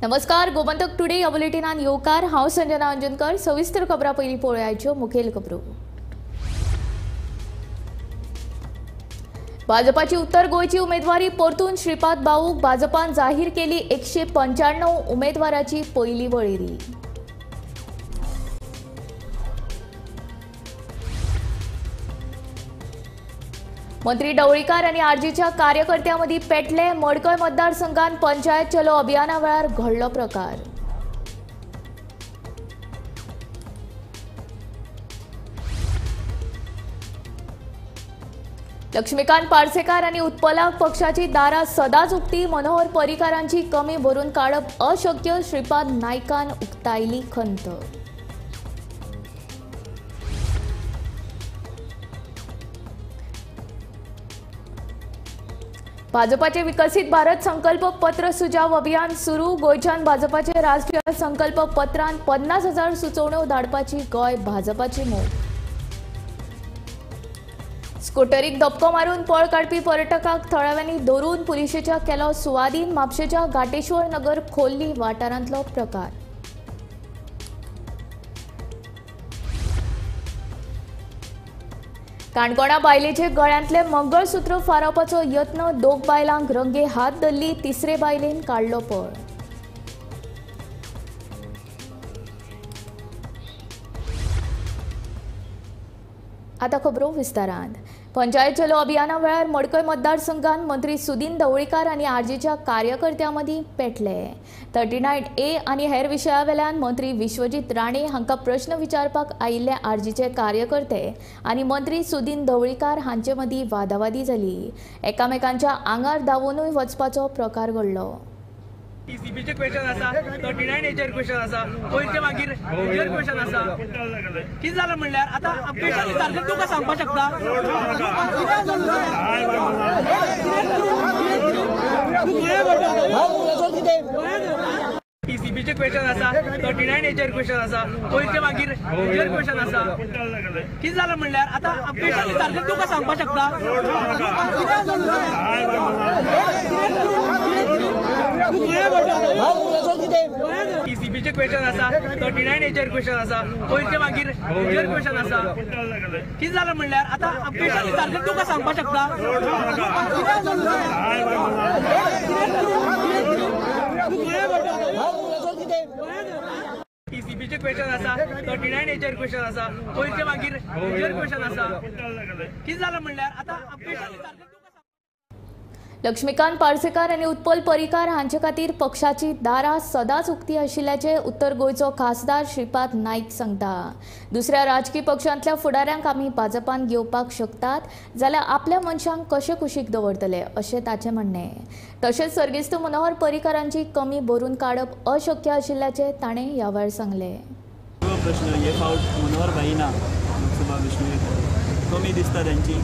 नमस्कार, गोमंतक टुडे ह्या बुलेटिनान येवकार. हांव संजना अंजनकर. सविस्तर खबरां पयलीं पळोवयाच्यो मुखेल खबरो. भाजपाची उत्तर गोंयची उमेदवारी परतून श्रीपाद भाऊक भाजपान जाहीर केली 195 उमेदवाराची पयली वळेरी. मंत्री ढवळीकार आनी आरजीच्या कार्यकर्त्यां मदीं पेटले. मडकय मतदारसंघात पंचायत चलो अभियाना वेळार घडलो प्रकार. लक्ष्मीकांत पार्सेकार आनी उत्पलाक पक्षाची दारां सदांच उक्ती. मनोहर पर्रीकारांची कमी भरून काडप अशक्य, श्रीपाद नायकान उक्तायली खंत. भाजपाचे विकसित भारत संकल्प पत्र सुझाव अभियान सुरू. गोंयच्यान भाजपाचे राष्ट्रीय संकल्प पत्रान 50,000 सुचोवण्यो धाडपाची गोंय भाजपाची मोख. स्कुटरीक धपको मारून पळ काडपी पर्यटकाक थळाव्यांनी धरून पुलिशेच्या केलो सुवादीन. म्हापशेच्या घाटेश्वर नगर खोल्ली वाठारांतलो प्रकार. काणकोणा बायलेचे गळ्यांतले मंगळसूत्र फारावपाचो यत्न. दोग बायलांक रंगे हात धरली, तिसरे बायलेन काडलो पळ. आतां खबरो विस्तारान. पंचायत चलो अभियाना वेळार मडकय मतदारसंघात मंत्री सुदीन ढवळीकार आनी आरजीच्या कार्यकर्त्यां मदीं पेटले. 39A आनी हेर विशया वेल्यान मंत्री विश्वजीत राणे हांकां प्रश्न विचारपाक आयिल्ले आरजीचे कार्यकर्ते आनी मंत्री सुदीन ढवळीकार हांचे मदीं वादावादी जाली. एकामेकांच्या आंगार धांवूनय वचपाचो प्रकार घडलो. टीसीपीचे क्वेश्चन आसा, 39Aचेर क्वेश्चन आसा, पयरचे मागीर हेचेर क्वेश्चन आसा. कितें जालें म्हणल्यार आतां क्वेश्चन विचारले तुका सांगपाक शकता. टीसीपीचे क्वेश्चन आसा, 39Aचेर क्वेश्चन आसा, पयरचे मागीर हेचेर क्वेश्चन आसा. कितें जालें म्हणल्यार आतां क्वेश्चन विचारले तुका सांगपाक शकता. टीसीपीचे क्वेश्चन आसा, 39Aचेर क्वेश्चन आसा, पयरचे मागीर हेचेर क्वेश्चन आसा. कितें जालें म्हणल्यार आतां क्वेश्चन विचारले तुका सांगपाक शकता. टीसीपीचे क्वेश्चन आसा, 39Aचेर क्वेश्चन आसा, पयरचे मागीर हेचेर क्वेश्चन आसा. कितें जालें म्हणल्यार आतां क्वेश्चन विचारले. लक्ष्मीकांत पार्सेकार आनी उत्पल पर्रीकार हांचे खातीर पक्षाची दारां सदांच उक्ती आशिल्ल्याचें उत्तर गोंयचो खासदार श्रीपाद नायक सांगता. दुसऱ्या राजकी पक्षांतल्या फुडाऱ्यांक आमी भाजपान घेवपाक शकतात जाल्यार आपल्या मनशांक कशें कुशीक दवरतले अशें ताचें म्हणणें. तशेंच सर्गेस्त मनोहर पर्रीकारांची कमी भरून काडप अशक्य आशिल्ल्याचें ताणें ह्या वेळार सांगलें. प्रश्न हे फावट मनोहर भाई ना लोकसभा वेंचणुकेक कमी दिसता तांची.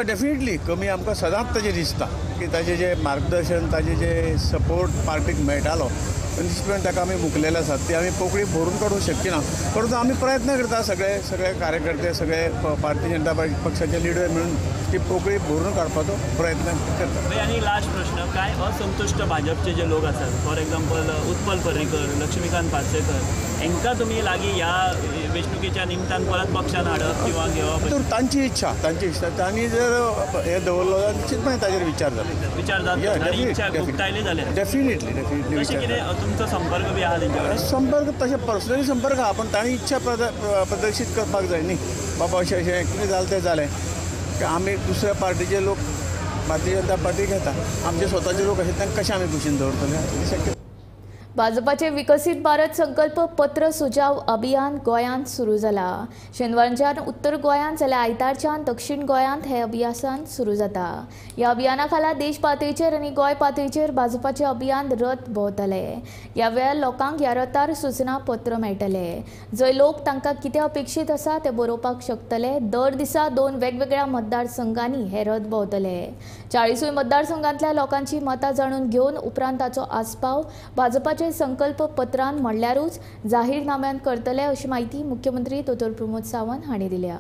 डेफिनेटली कमी आमकां सदांच ताजें दिसता की ताजें जें मार्गदर्शन, ताजें जें सपोर्ट पार्टीक मेळटालो निश्चितपणान ताका आमी मुकलेले आसात. ती आमी पोकळी भरून काडूंक शक्य ना, परंतु आमी प्रयत्न करता सगळे सगळे कार्यकर्ते सगळे भारतीय जनता पार्टी पक्षाचे लिडर मेळून ती पोकळी भरून काडपाचो प्रयत्न करता. आनी लास्ट प्रश्न, काय असंतुश्ट भाजपचे जे लोक आसात, फॉर एक्झाम्पल उत्पल पर्रीकर, लक्ष्मीकांत पार्सेकर, हांकां तुमी लागीं ह्या वेंचणुकेच्या निमतान परत पक्षान हाडप किंवा घेवप? तर तांची इच्छा, तांची इच्छा तांणी जर हे दवरलो जाल्यार निश्चितपणे ताजेर विचार जाता. विचार जाता, इच्छा उक्तायली जाल्यार डेफिनेटली डेफिनेटली. तशें कितें तुमचो संपर्क बी आहा तेंचे कडेन? संपर्क तशें पर्सनली संपर्क आहा, पूण तांणी इच्छा प्रदर्शीत करपाक जाय न्ही, बाबा अशें अशें कितें जालें तें जालें. आमी दुसऱ्या पार्टीचे लोक भारतीय जनता पार्टी घेता, आमचे स्वताचे लोक आशिल्ले तांकां कशें आमी कुशीन दवरतले? शक्य. भाजपाचे विकसित भारत संकल्प पत्र सुझाव अभियान गोंयांत सुरू जाला. शेनवारच्यान उत्तर गोंयांत जाल्यार आयतारच्यान दक्षिण गोंयांत हें अभियान सुरू जाता. ह्या अभियाना खाला देश पातळीचेर आनी गोंय पातळीचेर भाजपाचें अभियान रथ भोंवतले. ह्या वेळार लोकांक ह्या रथार सुचना पत्र मेळटले, जंय लोक तांकां कितें अपेक्षीत आसा तें बरोवपाक शकतले. दर दिसा 2 वेगवेगळ्या मतदारसंघांनी हे रथ भोंवतले. 40 मतदारसंघांतल्या लोकांची मतां जाणून घेवन उपरांत ताचो आस्पाव भाजपाचे संकल्प पत्रान म्हणल्यारूच जाहीरनाम्यान करतले अशी माहिती मुख्यमंत्री दोतोर प्रमोद सावंत हांणी दिल्या.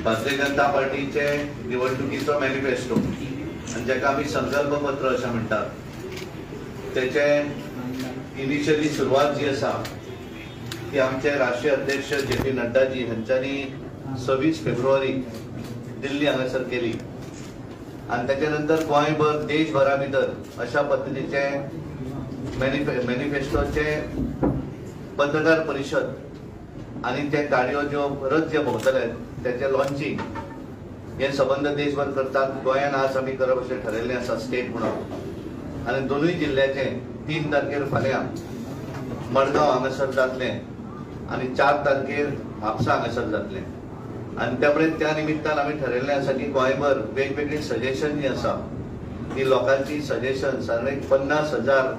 भारतीय जनता पार्टीचे निवडणुकीचो मॅनिफेस्टो आनी जाका आमी संकल्प पत्र अशें म्हणटात तेचे इनिशियली सुरवात जी आसा ती आमचे राष्ट्रीय अध्यक्ष जे पी नड्डाजी हांच्यांनी 26 फेब्रुवारी दिल्ली हांगासर केली आनी त्याच्या नंतर गोंयभर देशभरा भितर अशा पद्दतीचे मॅनिफेस्टोचे पत्रकार परिशद आनी ते गाडयो ज्यो रथ जे भोंवतले त्याचे लॉन्चिंग हे सबंद देशभर करतात. गोंयान आज आमी करप अशें ठरयल्लें आसा स्टेट म्हणून आनी दोनूय जिल्ल्याचे 3 तारखेर फाल्यां मडगांव हांगासर जातलें आनी 4 तारखेर म्हापसा हांगासर जातलें. आनी त्यामुळे त्या निमित्तान आमी ठरयल्लें आसा की गोंयभर वेगवेगळी सजेशन जी आसा ती लोकांची सजेशन साधारण 50,000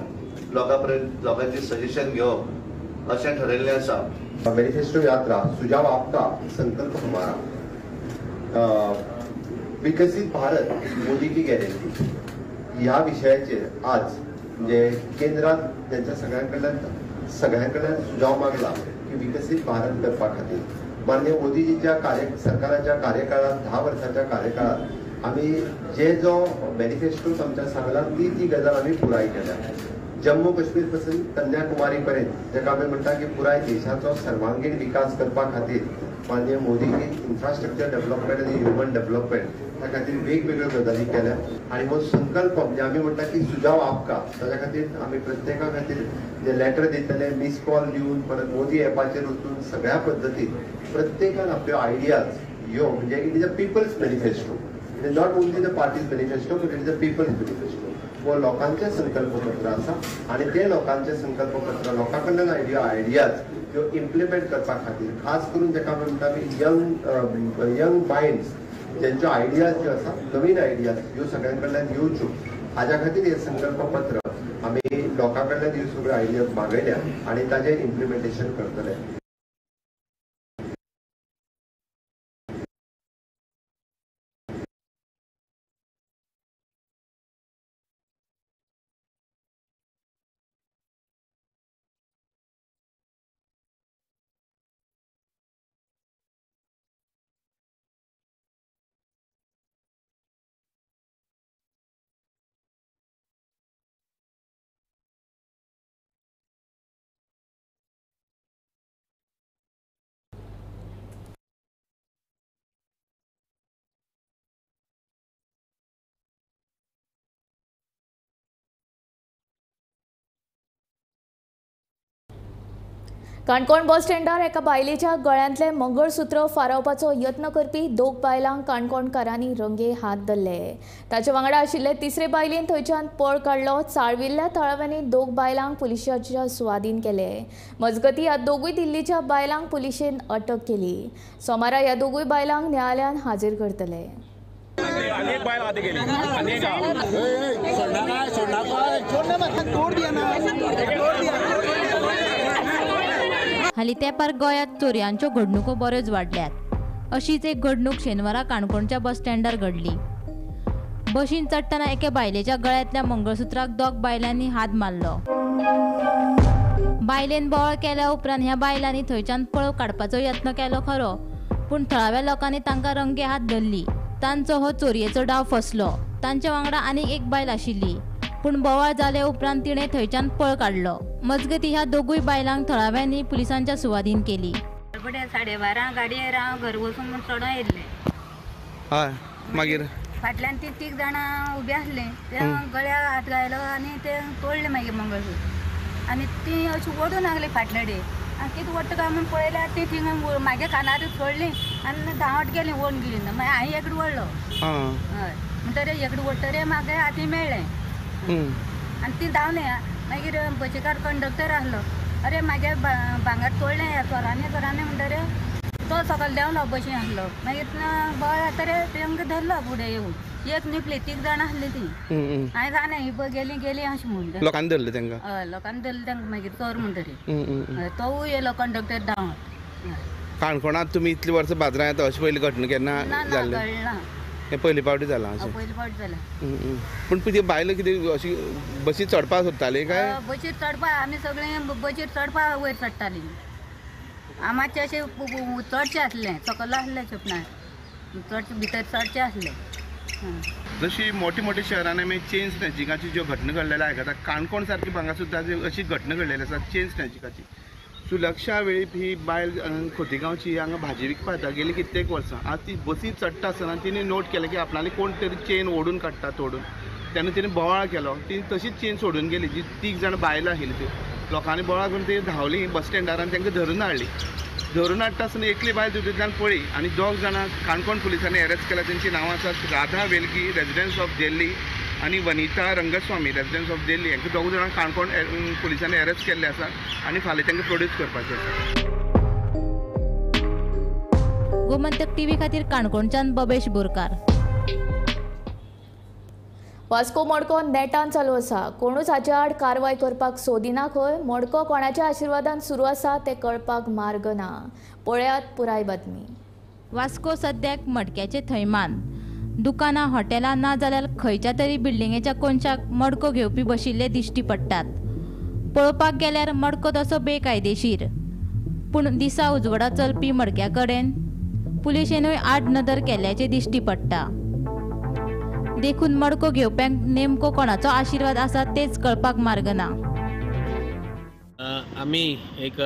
लोकां पर्यंत लोकांची सजेशन घेवप अशें ठरयल्लें आसा. मॅनिफेस्टो यात्रा सुझाव आपका संकल्प हमारा, विकसित भारत मोदी की गॅरंटी ह्या विशयाचेर आज म्हणजे केंद्रात त्यांच्या सगळ्यांकडल्यान सुझाव मागला की विकसित भारत करपा खातीर माननीय मोदीजीच्या सरकाराच्या कार्यकाळात 10 वर्सांच्या कार्यकाळात आमी जे जो मॅनिफेस्टो आमच्या सांगला ती ती गजाल आमी पुराय केल्या. जम्मू काश्मीर पासून कन्याकुमारी पर्यंत जाका आमी म्हणटा की पुराय देशाचो सर्वांगीण विकास करपा खातीर माननीय मोदीजी इन्फ्रास्ट्रक्चर डेव्हलपमेंट आनी ह्युमन डेव्हलपमेंट त्या खातीर वेगवेगळ्यो गजाली केल्या आनी हो संकल्प म्हणजे आमी म्हणटा की सुझाव आपका ताच्या खातीर आमी प्रत्येका खातीर जे लेटर दितले, मिस कॉल दिवन परत मोदी एपाचेर वचून सगळ्या पद्दतीन प्रत्येकान आपल्यो आयडियाज ह्यो म्हणजे it is a people's manifesto, it is not only the party's manifesto but it is a people's manifesto. हो लोकांचें संकल्पपत्र आसा आनी ते लोकांचें संकल्पपत्र लोकां कडल्यान आयडियाज ह्यो इम्प्लिमेंट करपा खातीर खास करून जाका आमी म्हणटा आमी यंग मायंड्स ज्यांच्यो आयडियाज ज्यो आसा नवीन आयडियाज ह्यो सगळ्यां कडल्यान येवच्यो हाज्या खातीर हें संकल्पपत्र आमी लोकां कडल्यान ह्यो सगळ्यो आयडियाज मागयल्या आनी ताजें इम्प्लिमेंटेशन करतले. काणकोण बस स्टँडार एका बायलेच्या गळ्यांतलें मंगळसूत्र फारावपाचो यत्न करपी 2 बायलांक काणकोणकारांनी रंगे हात धरले. ताचे वांगडा आशिल्ले तिसरे बायलेन थंयच्यान पळ काडलो. चाळविल्ल्या थळाव्यांनी 2 बायलांक पुलिसांच्या सुवादीन केले. मजगतीं ह्या दोगूय दिल्लीच्या बायलांक पुलिशेन अटक केली. सोमारा ह्या दोगूय बायलांक न्यायालयान हाजीर करतले. हालीं तेंपार गोंयांत चोरयांच्यो घडणुको बऱ्योच वाडल्यात. अशीच एक घडणूक शेनवारा काणकोणच्या बस स्टँडार घडली. बशीन चडटना एके बायलेच्या गळ्यांतल्या मंगळसूत्राक 2 बायलांनी हात मारलो. बायलेन बोवाळ केल्या उपरांत ह्या बायलांनी थंयच्यान पळ काडपाचो यत्न केलो खरो, पूण थळाव्या लोकांनी तांकां रंगे हात धरली. तांचो हो चोरयेचो डाव फसलो. तांचे वांगडा आनीक एक बायल आशिल्ली, पूण बोवाळ जाले उपरांत तिणें थंयच्यान पळ काडलो. मजगतीं ह्या दोगूय बायलांक थळाव्यांनी पुलिसांच्या सुवादीन केली. 12:30 गाडयेर हांव घर वचून म्हूण चडोन येयल्लें. हय, मागीर फाटल्यान ती 3 जाणां उबी आसलीं. ते गळ्याक हात घायलो आनी ते तोडलें मागीर मंगळसूत्र आनी ती अशी ओडून लागली फाटल्या डे आनी कितें ओडटा काय म्हूण पळयल्यार ती थिंगा मागे कानार सोडली आनी धांवट गेली ओडून गेली ना. मागीर हांवें एकडें ओडलो. हय, म्हणटरीर एकडें ओडटरीर म्हाका हाती मेळ्ळें आनी ती धांवलें. मागीर बशीकार कंडक्टर आसलो, अरे म्हागे भांगर तोडलें ह्या चोरांनी चोरांनी म्हणटरीर तो सकयल देंवलो बशीन आसलो. मागीर बोवाळ जातरीर तेंकां धरलो फुडें येवन. एक निपली, 3 जाणां आसलीं ती. हांवें सांगलें ही पळय गेली गेली अशें म्हूण. लोकांनी धरलें तेंकां? हय, लोकांनी धरलें तेंकां मागीर चोर म्हणटरीर. तोवूय येयलो कंडक्टर धांवत. काणकोणांत तुमी इतलीं वर्सां बाजारांत येता अशी पयली घटना केन्ना जाल्ली? घडना, हे पयली फावटी जाला. पयली फावट जाला. पूण ती बायलां कितें अशी बशीर चडपाक सोदताली काय? बशीर चडपाक आमी सगळीं बशीर चडपाक वयर चडटालीं. मातशें अशें चडशें आसलें, सकयल आसलें सपनार. चडशे भितर चडचे आसले. जशी मोठी मोठे शहरांनी आमी चेन स्नॅचिंगाची ज्यो घटना घडलेल्यो आयकता, काणकोण सारकी हांगा सुद्दां अशी घटना घडलेली आसा चेन स्नॅचिंगाची. सुलक्षा वेळीप ही बायल खोतीगांवची हांगा भाजी विकपा येता गेली कित्येक वर्सां. आज ती बसी चडटा आसतना तिणें नोट केलें की आपणाली कोण तरी चेन ओडून काडटा तोडून, तेन्ना तिणें बोवाळ केलो, ती तशीच चेन सोडून गेली. जी 3 जाण बायलां आशिल्ली ती लोकांनी बोवाळ करून ती धांवली बस स्टँडार आनी तांकां धरून हाडली. धरून हाडटा आसतना एकली बायल तितूंतल्यान पळ्ळी आनी 2 जाणां काणकोण पुलिसांनी अरेस्ट केल्या. तेंची नांवां आसात राधा वेलगी रेजिडन्स ऑफ दिल्ली आनी वनिता रंगस्वामी रेजिडन्स ऑफ दिल्ली. हांकां 2 जाणां काणकोण पुलिसांनी अरेस्ट केल्ले आसा आनी फाल्यां तांकां प्रोड्यूस करपाचें आसा. गोमंतक टीव्ही खातीर काणकोणच्यान बबेश बोरकार. वास्को मडको नेटान चालू आसा. कोणूच हाचे आड कारवाय करपाक सोदिना खंय. मडको कोणाच्या आशिर्वादान सुरू आसा तें कळपाक मार्ग ना. पळयात पुराय बातमी. वास्को सद्याक मडक्याचे थैमान. दुकानां हॉटेलां ना जाल्यार खंयच्या तरी बिल्डिंगेच्या कोनशाक मडको घेवपी बशिल्ले दिश्टी पडटात. पळोवपाक गेल्यार मडको तसो बेकायदेशीर, पूण दिसा उजवाडा चलपी मडक्या कडेन पुलिशेनूय आड नदर केल्ल्याचें दिश्टी पडटा. देखून मडको घेवप्यांक नेमको कोणाचो आशिर्वाद आसा तेच कळपाक मार्ग ना. आमी एक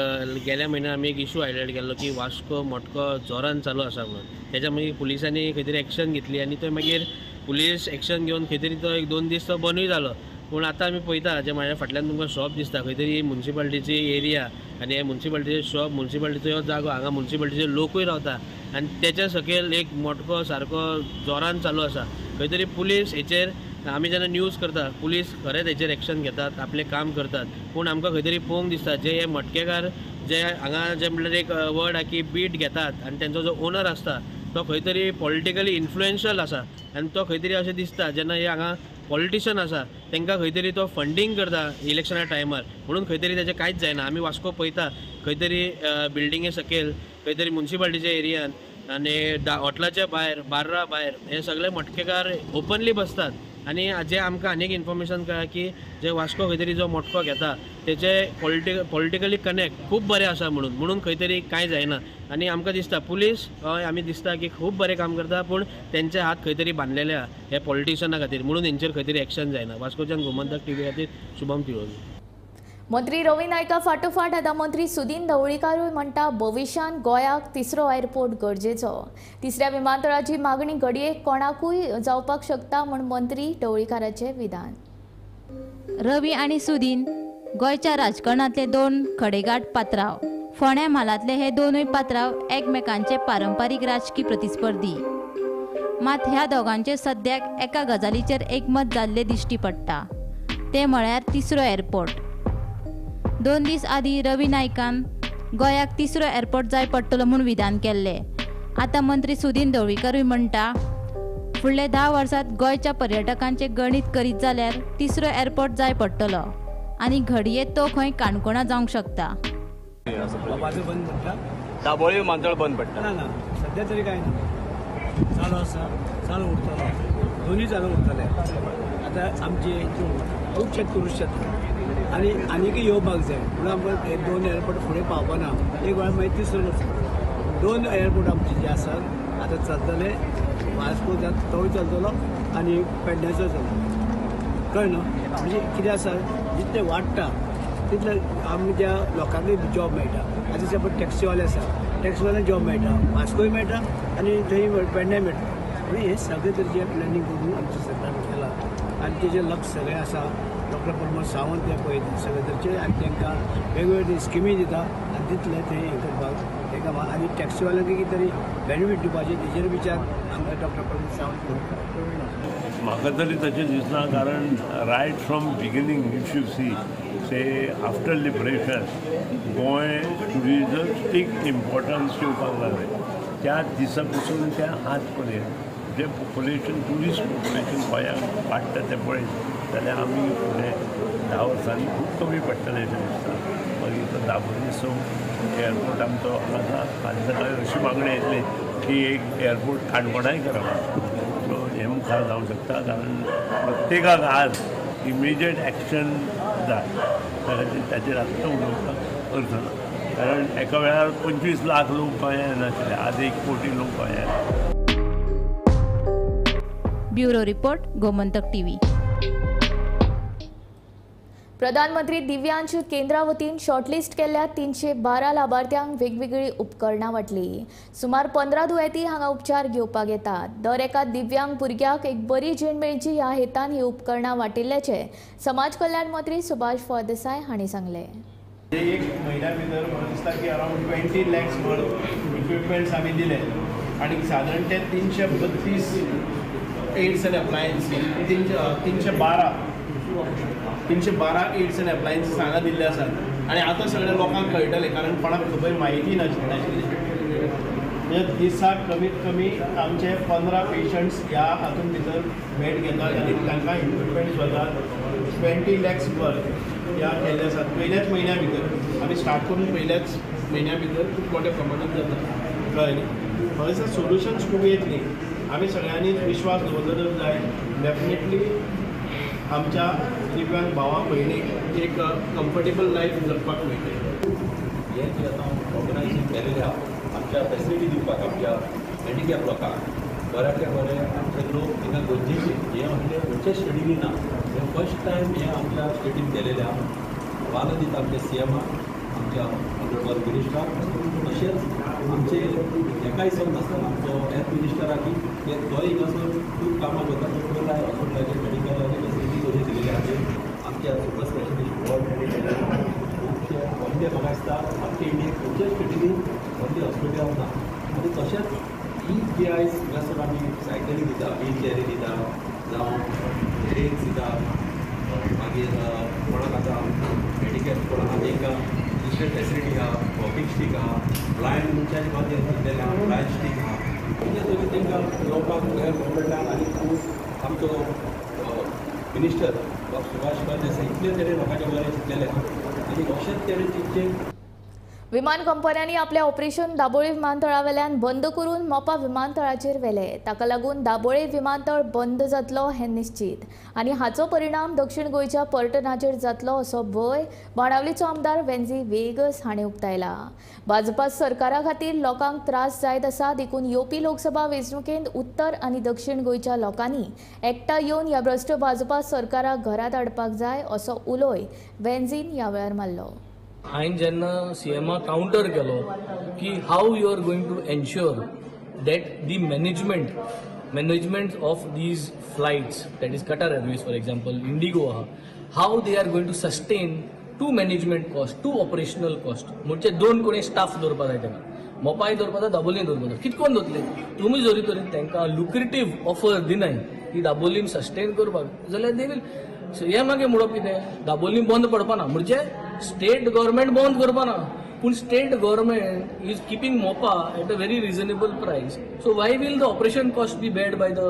गेल्या म्हयन्यान आमी एक इशू हायलायट केल्लो की वास्को मटको जोरान चालू आसा म्हणून. तेच्या मागीर पुलिसांनी खंय तरी एक्शन घेतली आनी थंय मागीर पुलीस एक्शन घेवन खंय तरी तो 1-2 दीस तो बंदूय जालो. पूण आतां आमी पळयता जे म्हाज्या फाटल्यान तुमकां शॉप दिसता खंय तरी मुन्सिपालिटीची एरिया आनी हे मुन्सिपालिटीचे शॉप, मुन्सिपालिटीचो हो जागो, हांगा मुन्सिपालिटीचे लोकूय रावता आनी तेच्या सकयल एक मटको सारको जोरान चालू आसा. खंय तरी पुलीस हेचेर आमी जेन्ना न्यूज करता पुलीस खरेंच हेचेर एक्शन घेतात, आपलें काम करतात. पूण आमकां खंय तरी पळोवंक दिसता जे हे मटकेकार जे हांगा जे म्हणल्यार एक वर्ड आहा की बीट घेतात आनी तेंचो जो ओनर आसता तो खंय तरी पॉलिटिकली इन्फ्लुएन्शियल आसा आनी तो खंय तरी अशें दिसता जेन्ना हे हांगा पॉलिटिशन आसा तांकां खंय तरी तो फंडींग करता इलेक्शना टायमार, म्हणून खंय तरी तेचें कांयच जायना. आमी वास्को पळयता खंय तरी बिल्डिंगे सकयल, खंय तरी मुन्सिपालिटीच्या एरियान आनी हॉटलाच्या भायर, बार्रा भायर हे सगळे मटकेकार ओपनली बसतात. आनी जे आमकां आनीक इन्फॉर्मेशन कळ्ळां की जे वास्को खंय तरी जो मटको घेता तेचे पॉलिटिकली कनेक्ट खूब बरें आसा म्हणून म्हणून खंय तरी कांय जायना. आनी आमकां दिसता पुलीस हय आमी दिसता की खूब बरें काम करता, पूण तेंचे हात खंय तरी बांदलेले आहा हे पॉलिटिशना खातीर, म्हणून हेंचेर खंय तरी एक्शन जायना. वास्कोच्यान गोमंतक टीव्ही खातीर शुभम तिळोली. मंत्री रवी नायका फाटोफाट आतां मंत्री सुदीन ढवळीकारूय म्हणटा भविश्यांत गोंयाक तिसरो एअरपोर्ट गरजेचो. तिसऱ्या विमानतळाची मागणी घडये कोणाकूय जावपाक शकता म्हूण मंत्री ढवळीकाराचें विधान. रवी आनी सुदीन गोंयच्या राजकारणांतले 2 खडेगांठ पात्राव. फोंड्या म्हालांतले हे दोनूय पात्राव एकमेकांचे पारंपारीक राजकी प्रतिस्पर्धी. मात ह्या दोगांचे सद्याक एका गजालीचेर एकमत जाल्लें दिश्टी पडटा, तें म्हळ्यार तिसरो एअरपोर्ट. 2 दीस आदीं रवी नायकान गोंयाक तिसरो एअरपोर्ट जाय पडटलो म्हूण विधान केल्लें. आतां मंत्री सुदीन ढवळीकारूय म्हणटा फुडले 10 वर्सांत गोंयच्या पर्यटकांचें गणीत करीत जाल्यार तिसरो एअरपोर्ट जाय पडटलो आनी घडये तो खंय काणकोणा जावंक शकता. दाबोळी विमानतळ बंद पडटा ना ना सध्या तरी काय ना, चालू आसा, चालू उरतलो, दोन्ही चालू उरतले. आतां आमचे खूबशे टुरिस्ट येता आनी आनीकय येवपाक जाय म्हणून आमकां हे 2 एअरपोर्ट फुडें पावपाना. एक वेळार मागीर तिसरो करचो. 2 एअरपोर्ट आमचे जे आसात आतां चलतले, वास्को तोय चलतलो आनी पेडण्याचो चलतलो. कळ्ळें न्हू? म्हणजे कितें आसा जितलें वाडटा तितलें आमच्या लोकांकूय जॉब मेळटा. आतां सपोज टॅक्सीवाले आसा, टॅक्सीवाल्यांक जॉब मेळटा, वास्कोय मेळटा आनी थंय पेडण्याय मेळटा. म्हणून हें सगळें तरेचें प्लॅनिंग करून आमच्या सरकारान केलां आनी तेजें लक्ष सगळें आसा. डॉक्टर प्रमोद सावंत ते पळयता सगळे तरेचे आनी तांकां वेगवेगळे स्किमी दिता आनी तितले थंय हें करपाक तांकां आनी टॅक्सीवाल्यांक कितें तरी बेनिफीट दिवपाचें तेजेर विचार आमकां डॉक्टर प्रमोद सावंत करता. म्हाका तरी तशें दिसना, कारण right from beginning if you see say after liberation Goa touristic importance येवपाक लागलें. त्या दिसा पसून त्या आज पर्यंत जे पॉप्युलेशन ट्युरिस्ट पॉप्युलेशन गोंयांत वाडटा तें पळयत जाल्यार आमी फुडें 10 वर्सांनी खूब कमी पडटलें अशें दिसता. मागीर तो दाबोळी सो एअरपोर्ट आमचो आसा, फाल्यां सकाळीं अशी मागणी येतली की एक एअरपोर्ट काणकोणाय करप. सो हें मुखार जावंक शकता, कारण प्रत्येकाक आज इमिजिएट एक्शन जाय. त्या खातीर ताचेर आत्तां उलोवपाक अर्थ ना, कारण एका वेळार 25 लाख लोक गोंयांत येनाशिल्ले, आज 1 कोटी लोक गोंयांत. Bureau report, Gomantak TV. प्रधानमंत्री दिव्यांश केंद्रा वतीन शॉर्टलिस्ट केल्ल्या 312 लाभार्थ्यांक वेगवेगळी उपकरणां वांटली. सुमार 15 दुयेंती हांगा उपचार घेवपाक येतात. दर एका दिव्यांग भुरग्याक एक बरी जीण मेळची ह्या हेतान ही उपकरणां वांटिल्ल्याचें समाज कल्याण मंत्री सुभाष फळदेसाय हांणी सांगलें. एक म्हयन्या भितर म्हाका दिसता की अरावंड 20 लॅक्स वर्थ इक्विपमेंट्स आमी दिले आनी सादारण ते 332 aids and appliances 312 aids and appliances हांगा दिल्ले आसात आनी आतां सगळ्या लोकांक कळटलें, कारण कोणाक खबर म्हायती नाशिल्ली. म्हणजे दिसाक कमीत कमी आमचे 15 पेशंट्स ह्या हातूंत भितर भेट घेतात आनी तांकां इक्विपमेंट्स वतात. 20 लॅक्स वर्थ ह्या केल्ले आसात पयल्याच म्हयन्या भितर. आमी स्टार्ट करून पयल्याच म्हयन्या भितर खूब मोठ्या प्रमाणात जाता, कळ्ळें न्ही. म्हाका दिसता सोल्युशन्स खूब येतली, आमी सगळ्यांनी विश्वास दवरलो तर जाय. डेफिनेटली आमच्या दिव्यांग भावा भयणीक एक कम्फर्टेबल लायफ जगपाक मेळटलें. हें जें आतां ऑर्गनायजेशन केलेलें आहा आमच्या फेसिलिटी दिवपाक आमच्या हँडिकॅप लोकांक बऱ्यांतले बरें आमचे लोक थिंगा गरजेचे हें असलें खंयच्याच स्टेटींनी ना. हें फर्स्ट टायम हें आमच्या स्टेटीन केलेलें आहा. वालो दिता आमच्या सी एमाक, आमच्या ऑनरेबल मिनिस्टराक, तशेंच आमचे हेकाय सर नासतना आमचो हेल्थ मिनिस्टराक की तोय हिंगासर खूब कामां करता. तो हॉस्पिटलाचेर मेडिकलाचेर फेसिलिटी कशी दिलेली आहा. आमच्या सुपर स्पेशलिस्ट वॉर्ड खुबशे व्हडले म्हाका दिसता आमच्या इंडियेक खंयच्याच स्टेटींनी व्हडले हॉस्पिटल ना. आनी तशेंच ही जी आयज हिंगासर आमी सायकली दिता, व्हील चॅरी दिता, जावं रेल्स दिता, मागीर कोणाक आतां हँडिकॅप कोणाक आनी दुसरे फेसिलिटी आहा, वॉकिंग स्टीक आहा, ब्लायंड मनशाचे खातीर दिल्लेले आहा, ब्लायंड स्टीक आहा. म्हणजे तरी तांकां येवपाक हेल्प मेळटा. आनी खूब आमचो मिनिस्टर बाब सुभाष फळदेसाय इतले तरेन लोकांचे बरें चिंतलेले आहा आनी अशेंच तरेन चिंतचें. विमान कंपन्यांनी आपले ऑपरेशन दाबोळी विमानतळावेल्यान बंद करून मोपा विमानतळाचेर व्हेले. ताका लागून दाबोळी विमानतळ बंद जातलो हें निश्चीत आनी हाचो परिणाम दक्षिण गोंयच्या पर्यटनाचेर जातलो असो भंय बाणावलीचो आमदार वेन्झी वेगस हाणें उक्तायला. भाजपा सरकारा खातीर लोकांक त्रास जायत आसा, देखून येवपी लोकसभा वेंचणुकेंत उत्तर आनी दक्षिण गोंयच्या लोकांनी एकठांय येवन ह्या भ्रश्ट भाजपा सरकाराक घरांत हाडपाक जाय असो उलोय वेन्झीन ह्या वेळार मारलो. हांवें जेन्ना सी एमाक कावंटर केलो की how you are going to ensure that the management of these flights, that is Qatar Airways for example, IndiGo आहा, how they are going to sustain to management cost, to operational cost. म्हणजे दोन कोणी staff दवरपा जाय तांकां, मोपाय दवरपा जाय, दाबोलीन दवरपा जाय. कितकोन दवरतले तुमी? जरी तरी तांकां लुक्रेटीव ऑफर दिनाय की दाबोलीन सस्टेन करपाक जाल्यार they will. हें मागीर म्हणप कितें, दाबोलीन बंद पडपा ना म्हणजे स्टेट गव्हर्मेंट बंद करपा ना, पूण state government is keeping Mopa at a very reasonable price. So why will the operation cost be bad by the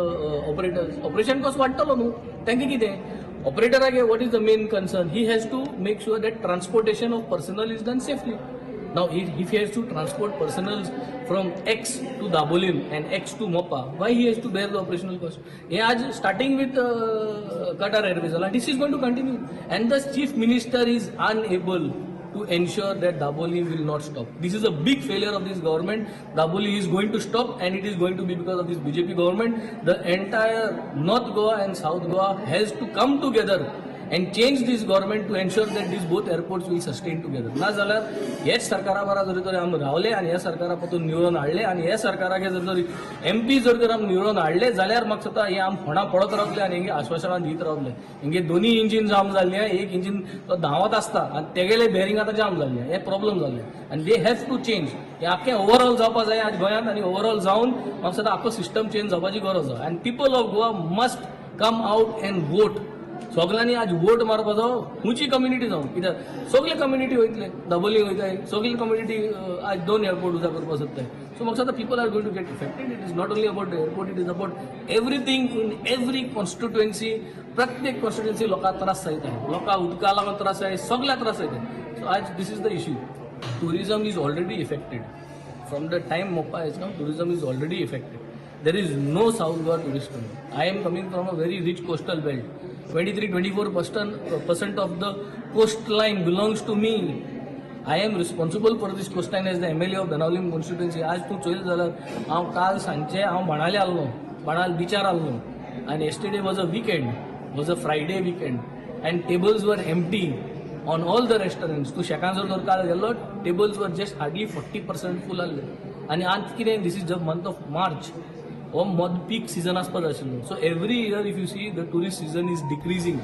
operators? Operation cost वाडटलो न्हू तांकां. कितें ऑपरेटराक what is the main concern? He has to make sure that transportation of personnel is done safely. Now if he has to transport personnel from X to Dabolim and X to Mopa, why he has to bear the operational cost? He has starting with Qatar Airways, this is going to continue, and the chief minister is unable to ensure that Dabolim will not stop. This is a big failure of this government. Dabolim is going to stop, and it is going to be because of this BJP government. The entire North Goa and South Goa has to come together and change this government to ensure that these both airports will sustain together. ना जाल्यार हेच सरकारा बरा जरी तर आमी रावले आनी ह्या सरकारा पासून निवडून हाडले आनी ह्या सरकाराक जर तरी एमपी जर तर आमी निवडून हाडले जाल्यार म्हाका दिसता हें आमी फोंडा पडत रावतले आनी हेंगे आश्वासनां दीत रावतले. हेंगे दोनी इंजीन जाम जाल्ले, एक इंजीन तो धांवत आसता आनी तेगेले बेरींग आतां जाम जाल्ले, हे प्रॉब्लम जाल्ले आनी they have to change. हें आख्खें ओवरऑल जावपा जाय आज गोंयांत आनी ओवरऑल जावन म्हाका दिसता आख्खो सिस्टम चेंज जावपाची गरज आसा आनी people of Goa must come out and vote. सगळ्यांनी आज वोट मारपाचो, खंयची कम्युनिटी जावं, कित्याक सगळे कम्युनिटी वयतले, दाबोली वयताय, सगळी कम्युनिटी आज दोन एअरपोर्ट उजा करपाक सोदताय. सो म्हाका दिसता people are going to get affected. It is not only about the airport, it is about everything in every constituency. प्रत्येक कॉन्स्टिट्युएन्सी लोकांक त्रास जायत आहे, लोकांक उदका लागून त्रास जाय, सगळ्या त्रास जायत. सो आज this is the issue. Tourism is already affected from the time Mopa has come. Tourism is already affected. There is no South Goa tourist coming. I am coming from a very rich coastal belt. 23-24% of the coastline belongs to me. I am responsible for this coastline as the MLA of Benaulim constituency. आज तूं चोयलें जाल्यार हांव काल सांजचें हांव बाणाले आसलो, बाणाल बिचार आसलो. आनी yesterday was a weekend, was a Friday weekend and tables were empty on all the restaurants. तूं शेकान जर तर काल गेल्लो, tables were just hardly 40% full आहले. आनी आज कितें, this is the month of March, हो मद पीक सिजन आसपाक जाय आशिल्लो. So every year if you see the tourist season is decreasing.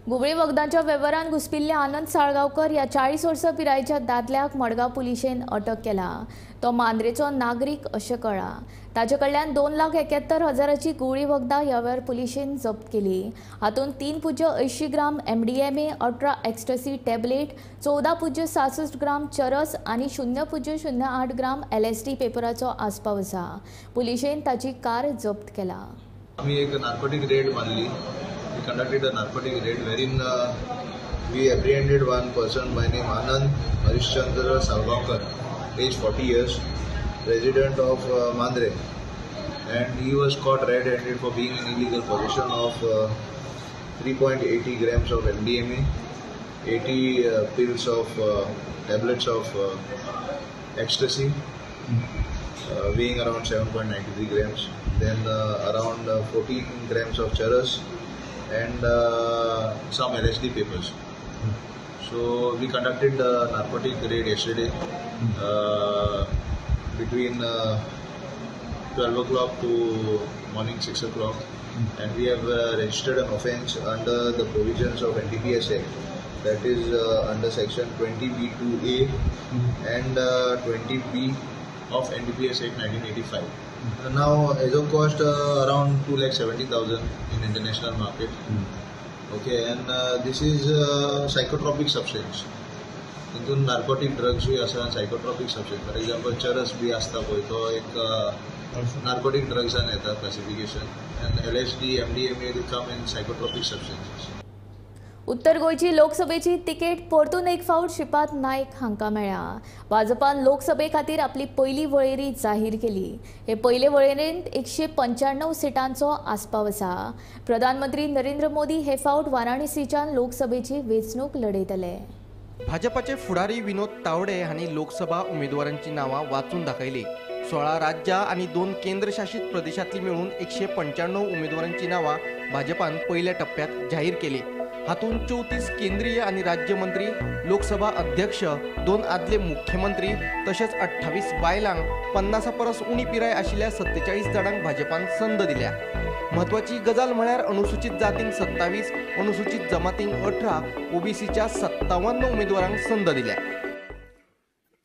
घुंवळे वखदांच्या वेव्हारान घुसपिल्ल्या आनंद साळगांवकर ह्या 40 वर्सां पिरायेच्या दादल्याक मडगांव पुलिशेन अटक केला. तो मांद्रेचो नागरीक अशें कळ्ळां. ताचे कडल्यान 2,71,000 घुंवळी वखदां ह्या वेळार पुलिशेन जप्त केली. हातूंत 3.80 ग्राम MDMA, 18 ecstasy tablet, 14.66 ग्राम चरस आनी 0.08 ग्राम LSD पेपराचो आस्पाव आसा. पुलिशेन ताची कार जप्त केला. आमी एक नार्कोटीक रेड मारली. We conducted a narcotic raid wherein we apprehended one person by name Anand Harishchandra Salgaonkar, age 40 years, resident of Mandre, and he was caught red-handed for being in illegal possession of 3.80 grams of MDMA, 80 pills of tablets of ecstasy, weighing around 7.93 grams, then around 14 grams of charas, and some LSD papers. So we conducted the narcotic raid yesterday between 12 o'clock to morning 6 o'clock, and we have registered an offence under the provisions of NDPS Act, that is under section 20B2A and 20B of NDPS Act 1985. Now, as of cost around 2,70,000 in international market. Okay, and this is psychotropic substance. Into narcotic drugs we asa psychotropic substance. For example, charas bi asta poi to ek narcotic drugs an eta classification, and LSD, MDMA will come in psychotropic substances. उत्तर गोंयची लोकसभेची ticket परतून एक फावट श्रीपाद नायक हांकां मेळ्ळ्या. भाजपान लोकसभे खातीर आपली पयली वळेरी जाहीर केली. हे पयले वळेरेंत 195 सिटांचो आस्पाव आसा. प्रधानमंत्री नरेंद्र मोदी हे फावट वाराणसीच्यान लोकसभेची वेंचणूक लढयतले. भाजपाचे फुडारी विनोद तावडे हांणी लोकसभा उमेदवारांची नांवां वाचून दाखयली. 16 राज्यां आनी 2 केंद्रशासित प्रदेशांतली मेळून 195 उमेदवारांची नांवां भाजपान पयल्या टप्प्यात जाहीर केली. हातूंत 34 केंद्रीय आनी राज्य मंत्री, लोकसभा अध्यक्ष, 2 आदले मुख्यमंत्री तशेंच 28 बायलांक 50 परस उणी पिराय आशिल्ल्या 47 जाणांक भाजपान संद दिल्या. म्हत्वाची गजाल म्हळ्यार अनुसूचित जातींक 27, अनुसूचित जमातींक 18, ओबीसीच्या 57 उमेदवारांक संद दिल्या.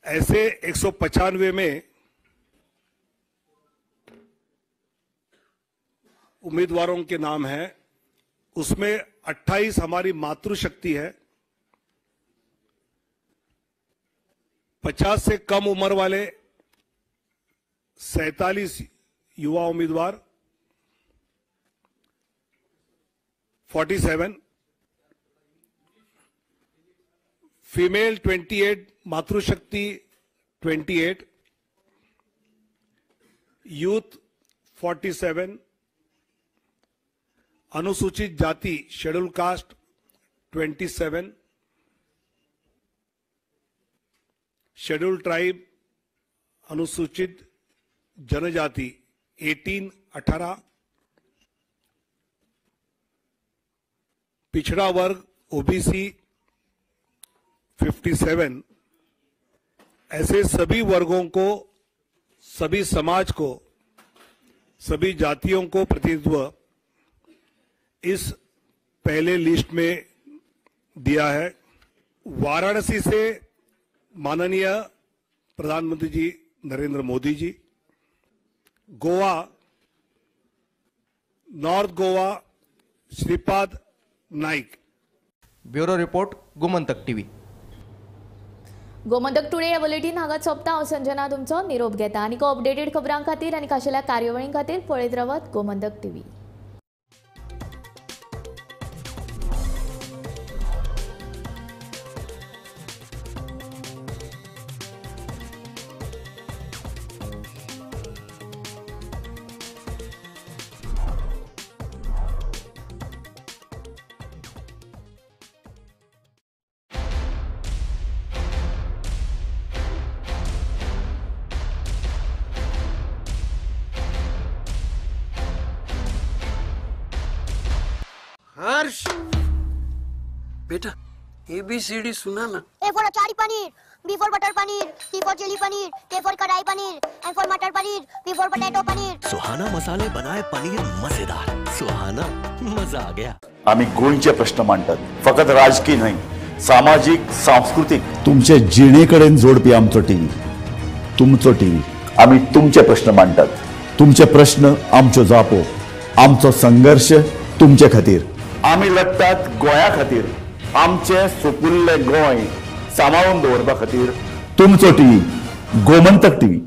ऐसे 195 में उम्मीदवारों के नाम हैं, उसमें 28 हमारी मातृशक्ति है, 50 से कम उम्र वाले 47 युवा उम्मीदवार, 47 फीमेल 28, मातृशक्ति 28, यूथ 47, अनुसूचित जाति शेड्यूल कास्ट 27, शेड्यूल ट्राइब अनुसूचित जनजाति 18, पिछड़ा वर्ग ओबीसी 57। ऐसे सभी वर्गों को, सभी समाज को, सभी जातियों को प्रतिनिधित्व इस पहले लिस्ट में दिया है। वाराणसी से माननीय प्रधानमंत्री जी Narendra Modi ji, Goa, north Goa Shripad Naik. Bureau report, Gomantak TV. Gomantak today ह्या बुलेटीन हांगा सोंपता. हांव संजना तुमचो निरोप घेता. आनी अपडेटेड खबरां खातीर आनी खाशेल्या कार्यावळीं खातीर पळयत रावात गोमंतक टीव्ही. हर्ष बेटा, ABCD सुना ना। A for achari paneer, B for butter paneer, C for chilli paneer, K for kadai paneer, M for matar paneer, P for potato paneer. Suhana मसाले बनाए पनीर मजेदार। सुहाना मजा आ गया। आम्ही गोंयचे प्रश्न मांडतात, फकत राजकीय न्हय, सामाजीक, सांस्कृतीक। तुमचे जिणेकडेन जोडपी आमचो टीव्ही, तुमचो टीव्ही। आम्ही तुमचे प्रश्न मांडतात, तुमचे प्रश्न आमच्यो जापो, आमचो संघर्ष तुमचे खातीर। आम्ही लढतात गोंया खातीर, आमचे सुपुल्ले गोंय सांबाळून दवरपा खातीर। तुमचो टीव्ही, गोमंतक टीव्ही।